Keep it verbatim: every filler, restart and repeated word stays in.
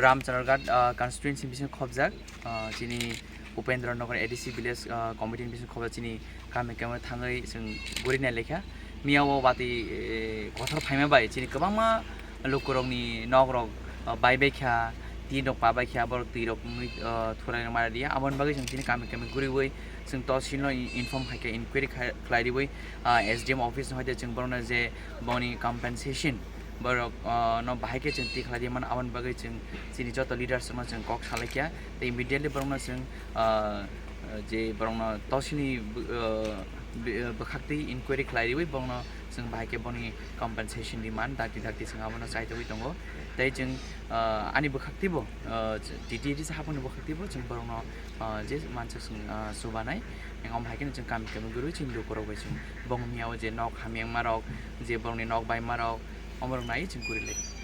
Ramchandraghat constituency bising khobjak chini Upendra Nagar A D C village committee ni bising khobjak chini kami kami thangwi chwng guri nai lekha. Miya o bati kothor phaima bai chini kwbangma lukurokni nokrok bai bai kha, twi rok pa bai kha, borok twi rok wngwi thulai rok mara dia. Aboni bagwi chwng chini kami kami guriwi chwng tosilno inform hai khe inquiry khlai riwi S D M office no hai de chwng borokno je boni compensation borok no bahai khe chwng twi khlai di mano. Aboni bagwi chwng chini joto leaders no chwng kok salai kha tei immediately borokno chwng je borokno tosini bwkhak twi inquiry khlai riwi borokno chwng bahai khe boni compensation demand dakti dakti chwng abono chai togwi tongo. Tei chwng ani bwkhak twibo T T A D C hapungni bwkhak twibo chwng borokno je mansa chwng chubanai. Omo hai kheno chwng kami kami gurwi chwng lukurok bai chwng bong miya o je nok hamyangma rok, je borokni nok baima rok, omorok nai chwng guri lai.